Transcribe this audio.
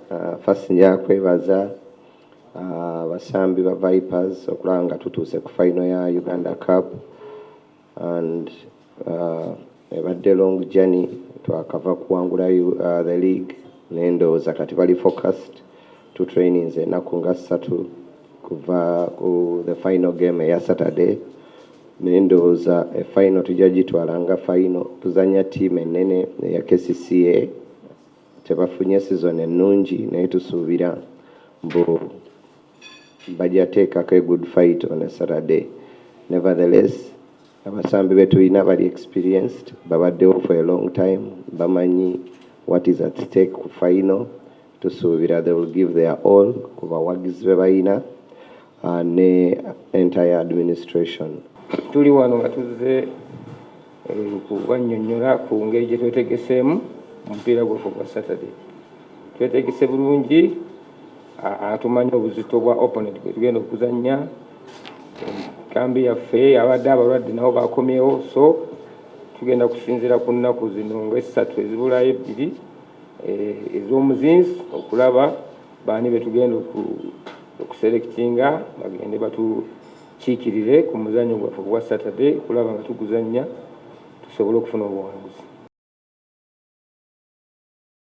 First njagala kwebaza abasambi ba Vipers okulaba nga tutuuse ku final ya Uganda Cup and ebadde long journey. Twakava kuwangula the league, naye ndowooza kati bali focused to trainings ennaku nga 3 kuva ku the final game eya Saturday, naye ndowooza efinal tujja gitwala nga final. Tuzanya team ennene eya KCCA, tebafunye season ennungi, naye tusuubira mbu bajja teekako a good fight on a Saturday. Nevertheless, abasambi be tulina bali experienced, babaddewo for a long time, bamanyi what is at stake ku final. Tusuubira they will give their all ku bawagizi be balina ne entire administration. Tuli wano nga tuzze kubannyonnyola ku ngeri gye twetegeseemu omupiira gwaffe gwa Saturday. Twetegese bulungi, tumanyi obuzito bwa opponent gwe tugenda okuzannya. Kambi yaffe abadde abalwadde nabo bakomyewo, so tugenda kusinziira ku nnaku zino nga essatu ezibulayo ebbiri ez'omuzinzi okulaba baani be tugenda okuselectinga bagende batukiikirire ku muzannyo gwaffe ogwa Saturday, okulaba nga tuguzannya tusobole okufuna obuwanguzi.